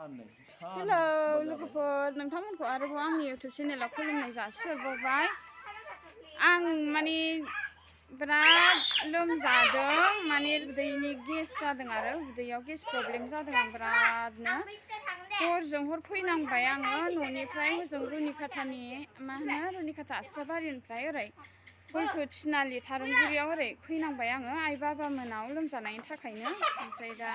Hello लोगोफोर नोंथांमोनखौ आरोबाव आंनि इउट्युब चेनेलाव खुलुमनाय जासिहरबावबाय आं माने बिराद लोमजादों माने उदैनि गेस जादों आरो उदैयाव गेस प्रब्लेम जादों आं बिरादनो हरजों हर फैनांबाय आङो न'निफ्राय हजों रुनिखातानि मा होनो रुनिखाता आस्राबारिनिफ्राय ओरै हल्थु थिनालि थारुनगुरियाव ओरै फैनांबाय आङो आइ बाबामोनाव लोमजानायनि थाखायनो ओमफ्राय दा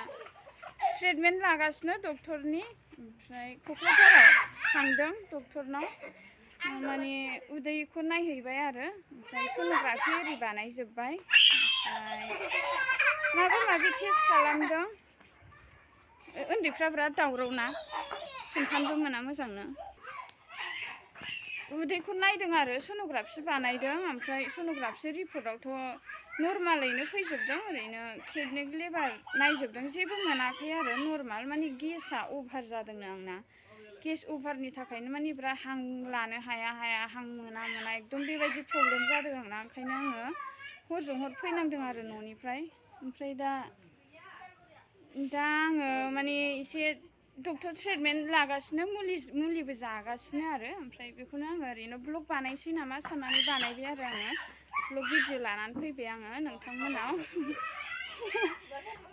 ट्रिटमेन्ट लागासिनो डक्टरनि ओमफ्राय क'क्राझाराव थांदों डक्टरनाव माने उदैखौ नायहैबाय आरो ओमफ्राय सन'ग्राफि एरि बानायजोब्बाय ओमफ्राय माबा माबि टेस्ट खालामदों उन्दैफ्रा बिराद दावराव ना खोन्थानोबो मोना मोजांनो उदैखौ नायदों आरो सन'ग्राफि बानायदों ओमफ्राय सन'ग्राफि रिपर्टआवथ' नर्मालैनो फैजोबदों ओरैनो किडनि लिभार नायजोबदों जेबो मोनाखै आरो नर्माल माने गेसआ अभार जादोंनो आंना गेस अभारनि थाखायनो माने बिराद हां लानो हाया हां मोना एकदम बेबायदि प्रब्लेम जादों आंना ओंखायनो आङो हरजों हर फैनांदों आरो न'निफ्राय ओमफ्राय दा आङो माने एसे डक्टर ट्रिटमेन्ट लागासिनो मुलिबो जागासिनो आरो ओमफ्राय बेखौनो आङो ओरैनो ब्लग बानायसै नामा साननानै बानायबाय आरो आङो ब्लग भिडिअ लानानै फैबाय आङो नोंथांमोनाव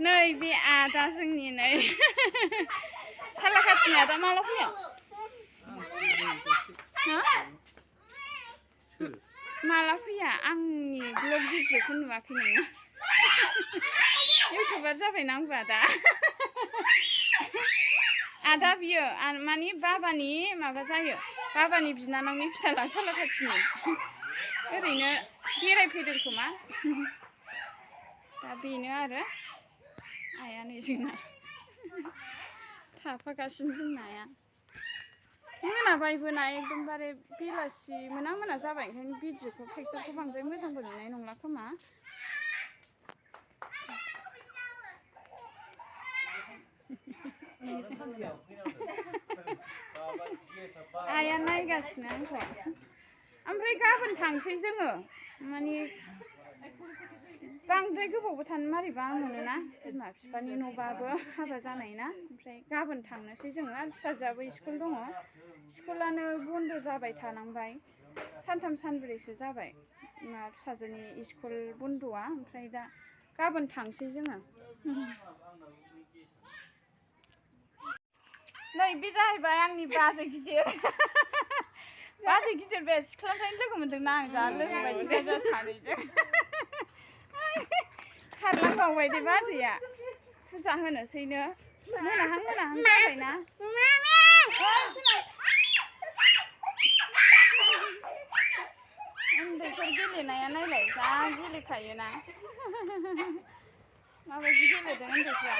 नै बे आदा जोंनि नै सालाकाथिनि आदा माला फैया माला फैया आंनि ब्लग भिडिअखौ नुवाखै नोङो इउटुबार जाबायना आंबो आदा बियो माने बाबानि माबा जायो बाबानि बिनानावनि फिसाला सालाकाथिनि ओरैनो बेरायफैदों खोमा दा बेनो आरो आइया नै जोंना थाफागासिनो जोंना आइया मोनाबायबोना एकदमबारे बेलासि मोना जाबाय ओंखायनो भिडिअखौ पिक्सारखौ बांद्राय मोजांबो नुनाय नंला खोमा आइया नायगासिनो आंखौ ओमफ्राय गाबोन थांसै जोङो माने बांद्राय गोबावबो थानो मारैबा मोनोना बिमा बिफानि न'बाबो हाबा जानाय ना ओमफ्राय गाबोन थांनोसै जोङो आरो फिसाजोआबो स्कुल दङ स्कुलानो बन्द' जाबाय थानांबाय सानथाम सानब्रैसो जाबाय फिसाजोनि स्कुल बन्द'आ ओमफ्राय दा गाबोन थांसै जोङो नै बे जाहैबाय आंनि बाजै गिदिर बे सिख्लानिफ्रायनो लोगो मोन्दोंना आं जा लोगो बायदि गोजा सानैजों खारलांबावबाय दे बाजैया फुजा होनोसैनो मोनाहां जाबायना उन्दैफोर गेलेनाया नायलाय जा गेलेखायोना माबायदि गेलेदों उन्दैफ्रा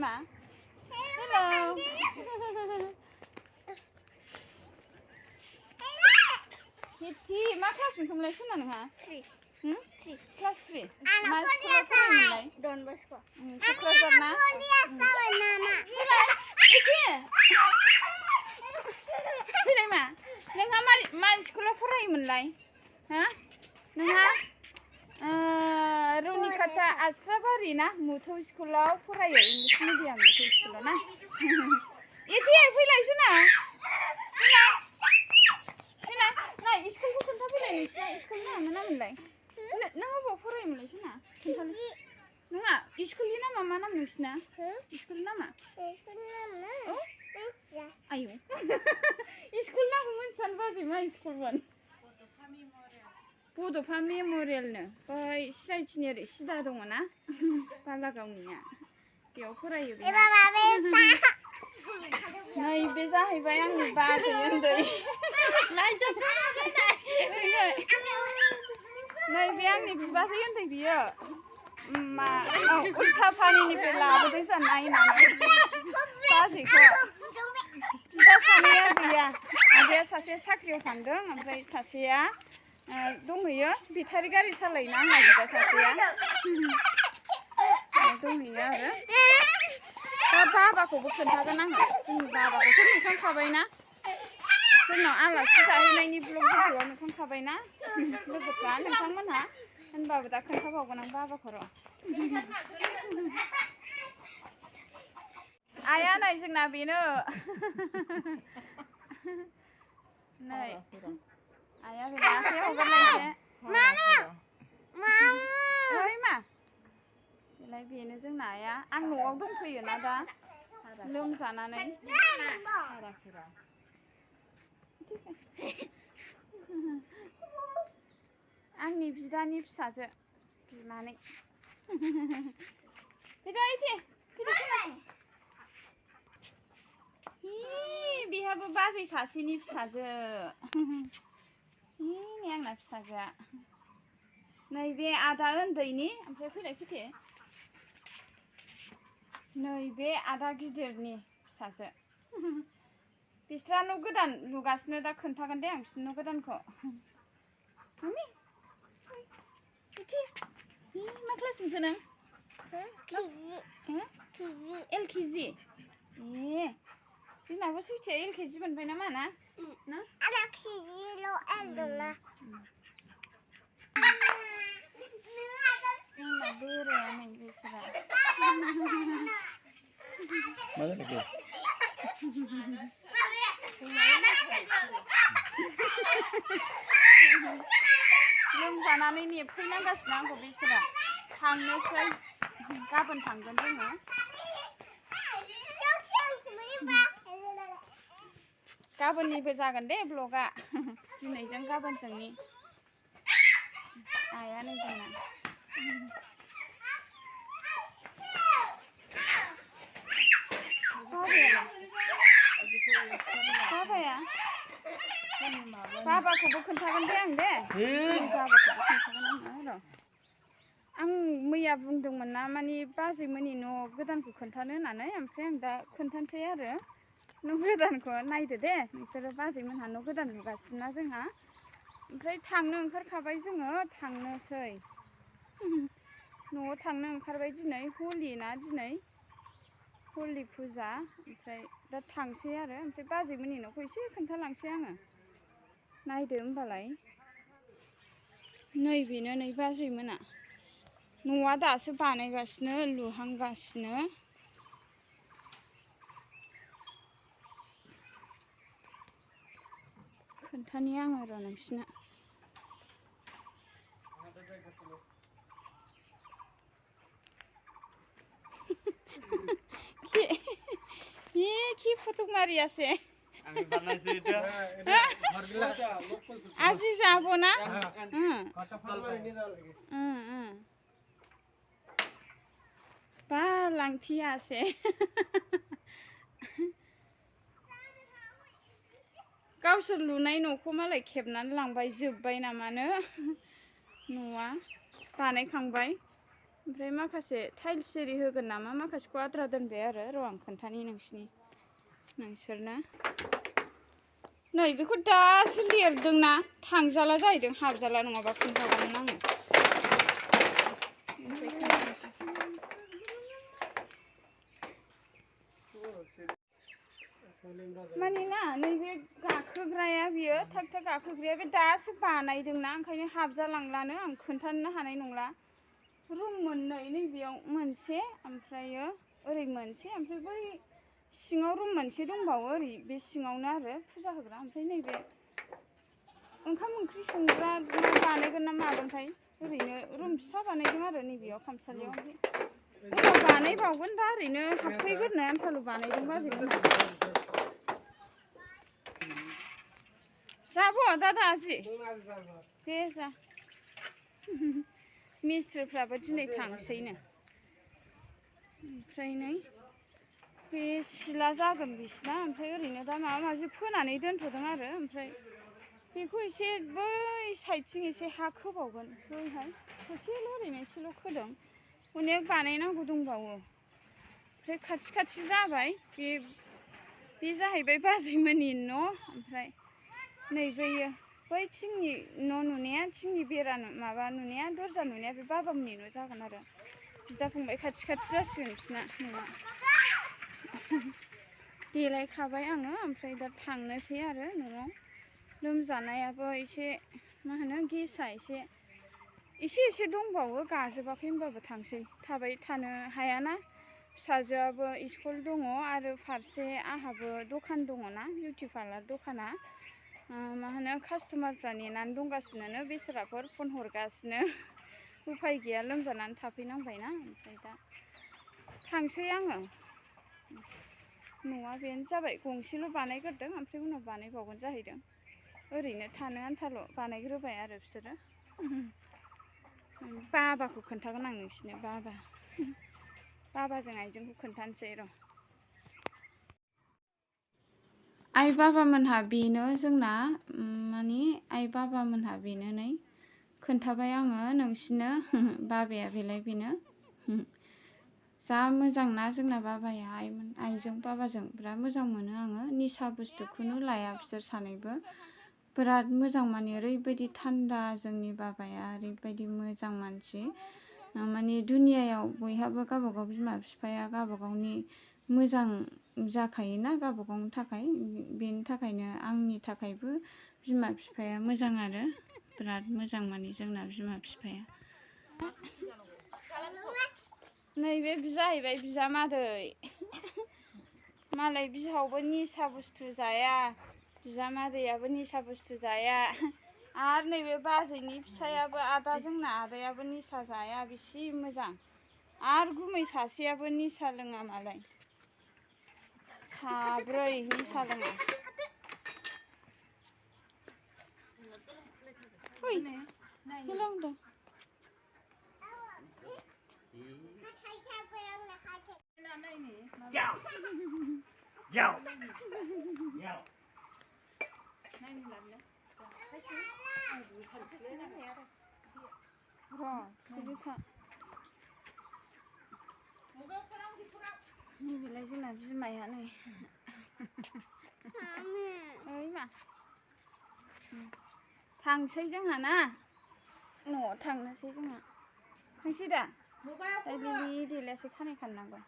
मा हेलौ हिथि मा क्लास मोनखोमोनलाय सोना नोंहा 3 क्लास 3 मा स्कुलाव फरायोमोनलाय डन बस्क' क'क्राझार ना फैलाय मा नोंहा मा स्कुलाव फरायोमोनलाय हा नोंहा रुनिखाता आस्राबारि ना मुथौ स्कुलाव फरायो इंलिश मिडियाम मुथौ स्कुलाव ना इदि फैलाय सुना फैलाय नै स्कुलखौ खोन्था फैलाय नोंसिना स्कुलनि नामा नाममोनलाय नों अबाव फरायोमोनलाय सुना खोन्थालाय नङा स्कुलनि नामा मा नाम नोंसिना स्कुलनि नामा आयौ स्कुल नामखौ मोनथियानो बाजै मा स्कुलमोन बड'फा मेम'रियेलनो बै सिआइटिनि ओरै सिदा दङ ना बालागावनिया बेयाव फरायो नै बे जाहैबाय आंनि बाजै उन्दै नै बे आंनि बिबाजै उन्दै बियो उल्था पानिनिफ्राय लाबोदों जों नायनानै बाजैखौ बिदा सानैया गैया आदाया सासे साख्रियाव थांदों ओमफ्राय सासेया दंहैयो बेटारि गारि सालायोना आंना बिदा सासेया दंहैयो आरो दा बाबाखौबो खोन्थागोन आङो जोंनि बाबाखौथ' नुखांखाबायना जोंनाव आलासि जाहैनायनि ब्लग भिडिअ'आव नुखांखाबायना लोगोफ्रा नोंथांमोनहा होनबाबो दा खोन्थाबावगोन आं बाबाखौ र'। आइया नै जोंना बेनो। नै आइया बेनो आखाइयाव हगारलायनोसै। ओइ मा बेलाय बेनो जोंना आइया। आं न'आव दंफैयोना दा लोमजानानै। आंनि बिदानि फिसाजो बिमानै। फैदो इदि फैदो बेहाबो बाजै सासेनि फिसाजो। नै आंना फिसाजोआ। नैबे आदा उन्दैनि ओमफ्राय फैलाय फैदो। नैबे आदा गिदिरनि फिसाजो। बिस्रा न' गोदान लुगासिनो दा खोन्थागोन दे आं बिसोरनि न' गोदानखौ। मामि मा क्लास मोनखो नों? LKG। ए जोंनाबो सुइटिया LKG मोनबाय ना मा ना? आदा KGल' L दंना। जोंना बोराया नै बेसोरा। मा जाखो? लोमजानानै नेफैनांगासिनो आंखौ बिसोरा। थांनोसै गाबोन थांगोन जोङो। गाबोननिबो जागोन दे ब्लगा। दिनैजों गाबोनजोंनि। आइया नै जोंना। बाबाया बाबाखौबो खोन्थागोन दे आं दे। बाबाखौबो खोन्थागोन आङो र'। आं मैया बुंदोंमोन ना मानि बाजैमोननि न' गोदानखौ खोन्थानो होननानै ओमफ्राय आं दा खोन्थानोसै आरो। न' गोदानखौ नायदो दे नोंसोरो बाजैमोनहा न' गोदान लुगासिनो ना जोंहा। ओमफ्राय थांनो ओंखारखाबाय जोङो थांनोसै। न'आव थांनो ओंखारबाय दिनै हलि ना दिनै। हलि फुजा ओमफ्राय दा थांसै आरो ओमफ्राय बाजैमोननि न'खौ एसे खोन्थालांसै आङो। नायदो होमबालाय। नैबेनो नै बाजैमोना। न'आ दासो बानायगासिनो लुहांगासिनो। खोन्थानि आङो र' नोंसिनो। কি ফটো মারি আছে আমি বানাইছি এটা আজি যাব না বা লাংথি আছে गावसोर लुनाय न'खौ मालाय खेबनानै लांबाय जोबबाय नामानो न'आ बानायखांबाय ओमफ्राय माखासे टाइल्स एरि होगोन नामा माखासेखौ आद्रा दोनबाय आरो र' आं खोन्थानि नोंसोरनो नै बेखौ दासो लिरदोंना थांजाला जाहैदों हाबजाला नङाबा खोन्थागौमोन आङो माने ना नैबे गाखोग्राया बियो थाग थाग गाखोग्राया बे दासो बानायदोंना ओंखायनो हाबजालांलानो आं खोन्थानो हानाय नंला रुम मोननै नैबेयाव मोनसे ओमफ्रायो ओरै मोनसे ओमफ्राय बै सिङाव रुम मोनसे दंबावो ओरै बे सिङावनो आरो फुजा होग्रा ओमफ्राय नैबे ओंखाम ओंख्रि संग्रा बानायगोन ना मागोनथाय ओरैनो रुम फिसा बानायदों आरो नैबेयाव खामसालियाव उनाव बानायबावगोन दा ओरैनो हाबफैग्रोनो आन्थाल' बानायदों बाजैमोनहा जाबो दादा आजि दे जा मिस्ट्रिफ्राबो दिनै थांसैनो ओमफ्राय नै बे सिला जागोन बिसिना ओमफ्राय ओरैनो दा माबा माबि फोनानै दोनथ'दों आरो ओमफ्राय बेखौ एसे बै साइडथिं एसे हा खोबावगोन बैहाय ससेल' ओरैनो एसेल' खोदों अनेक बानायनांगौ दंबावो ओमफ्राय खाथि खाथि जाबाय बे जाहैबाय बाजैमोननि न' ओमफ्राय नैबेयो बै थिंनि न' नुनाया थिंनि बेरा माबा नुनाया दरजा नुनाया बे बाबामोननि न' जागोन आरो बिदा फंबाय खाथि खाथि जासिगोन बिसिना न'आ देलायखाबाय आङो ओमफ्राय दा थांनोसै आरो न'आव लोमजानायाबो एसे मा होनो गेसआ एसे एसे दंबावो गाजोबाखै होनबाबो थांसै थाबाय थानो हायाना फिसाजोआबो स्कुल दङ आरो फारसे आहाबो दखान दङना बिउटि पार्लार दखाना मा होनो कास्टमारफ्रा नेनानै दंगासिनो बेसोराफोर फन हरगासिनो उफाय गैया लोमजानानै थाफैनांबायना ओमफ्राय दा थांसै आङो न'आ बेनो जाबाय गंसेल' बानायग्रोदों ओमफ्राय उनाव बानायबावगोन जाहैदों ओरैनो थानो आन्थाल' बानायग्रोबाय आरो बिसोरो बाबाखौ खोन्थागोन आं नोंसिनो बाबाजों आइजोंखौ खोन्थानोसै र' आइ बाबामोनहा बेनो जोंना माने आइ बाबामोनहा बेनो नै खोन्थाबाय आङो नोंसिनो बाबाया बेलाय बेनो जा मोजां ना जोंना बाबाया आइजों बाबाजों बिराद मोजां मोनो आङो निसा बुस्थुखौनो लाया बिसोर सानैबो बिराद मोजां माने ओरैबायदि थान्दा जोंनि बाबाया ओरैबायदि मोजां मानसि माने दुनियायाव बयहाबो गावबागाव बिमा बिफाया गावबागावनि मोजां जाखायोना गावबागावनि थाखाय बेनि थाखायनो आंनि थाखायबो बिमा बिफाया मोजां आरो बिराद मोजां माने जोंना बिमा बिफाया नैबे जाहैबाय बिजामादै मालाय बिहावबो निसा बुस्थु जाया बिजामादैयाबो निसा बुस्थु जाया आरो नैबे बाजैनि फिसायाबो आदा जोंना आदायाबो निसा जाया बिसि मोजां आरो गुमै सासेयाबो निसा लोङा मालाय साब्रै निसा लोङा नैबेलाय जोंना बिमाया नै ओइ मा थांसै जोंहा ना न'आव थांनोसै जोंहा थांसै दा लिलि देलायासो खानाय खाननांगौ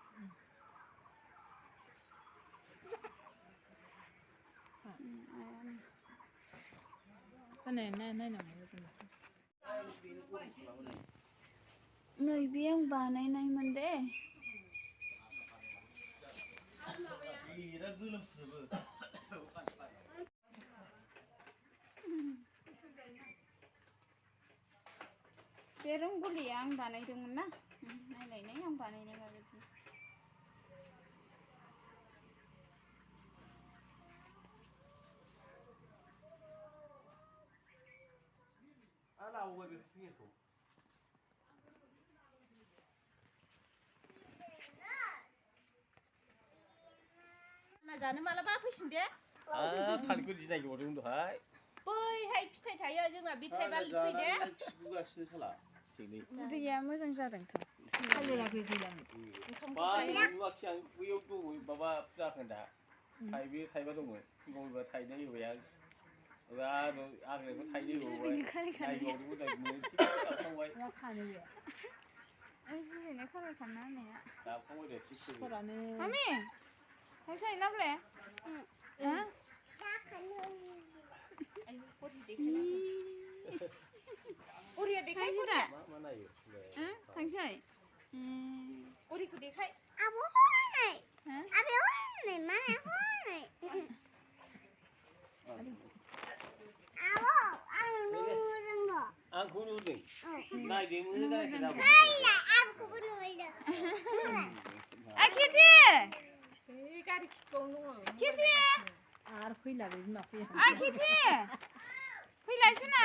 नैबे आं बानायनायमोन दे बे रंगलिया आं बानायदोंमोन ना नायलायनाय आं बानायनाय माबायदि जानो मालाबा फैसिन दे थालिरखौ दिनाय हरदों दहाय बैहाय फिथाइ थायो जोंना बे थाइबालि फैदे दैया मोजां जादोंथ' थालिरा गैगैलामोन नुवाखै आं बैयाव दङ माबा फुजा खोन्दा थाइबा दंमोन बबेबा थाइनै होबाय आं आंनिखौ थाइनै होबाय नायबावदोंमोन जिरायनाय खालाय खाना होनाया दाबखांबाय दे फोरानो मामि थाइसे लाबले उरिया देखाय दा मा नायो थांसै उरिखौ देखाय आब' हनै आबे हनै मा हनै आब' आं नुदों आंखौ नुदों नायदों मोजां गैया आबखौबो नुदों खिथि बे गारि खिथुआवनो दङ खिथि आरो फैला बे बिमा फैया खिथि फैलायसै ना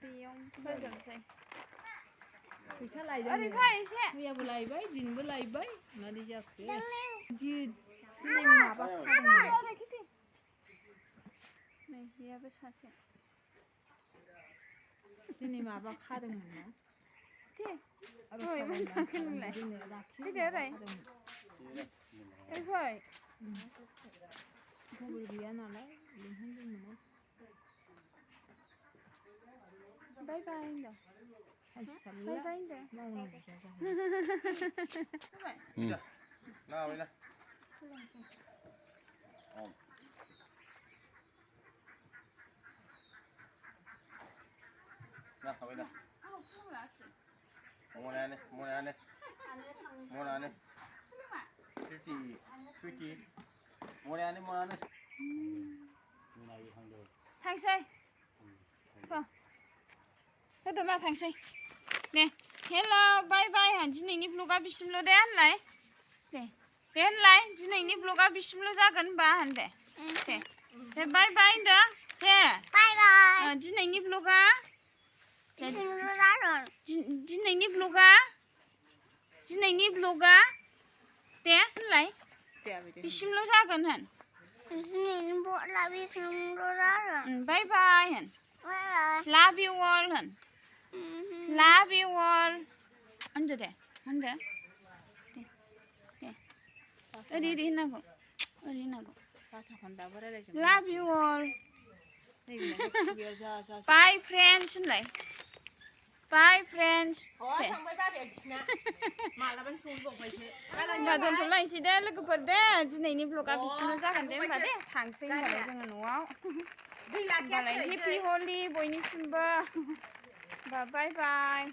बेयाव फोजोबसै फैसा लायदों ओरै फै एसे मैयाबो लायबाय दिनैबो लायबाय मारै जाखो दिनै माबा खादोंमोन खिथि नै बेयाबो सासे दिनै माबा खादोंमोन ना दे ओरै थांखो नोंलाय फैदो ओरै फै मबाइल गैया नालाय लिंहरदोंमोन बाय बाय होनदों बाय बाय होनदों मावनो फैसा जाबाय ना ना थाबाय ना मनायानो मनायानो 50 मनायानो मानो थांसै होदो मा थांसै दे हेल' बाय बाय दिनैनि ब्लगा बिसिमल' दे होनलाय दे होनलाय दिनैनि ब्लगा बिसिमल' जागोन होनबा होन दे बाय बाय होनदो दे बाय बाय दिनैनि ब्लगा बिसिमल' जागोन दिनैनि ब्लगा दे होनलाय बिसिमल' जागोन होन दिनैनि ब्लगा बिसिमल' जागोन बाय बाय होन बाय बाय love you all होन love you all होनदो दे होनदो दे ओरै होननांगौ बाथ्राखौनो दाबो रायलायजोब love you all खुगायाव जा bye friends होनलाय bye friends थांबाय बाबाया बिसिना मालाबानो सहैबावबायसो होनबा दोनथ'लायनोसै दे लोगोफोर दे दिनैनि ब्लगा बिसिमल' जागोन दे होनबा दे थांसै होनबालाय जोङो न'आव होनबालाय हेपि हलि बयनिसिमबो बाय बाय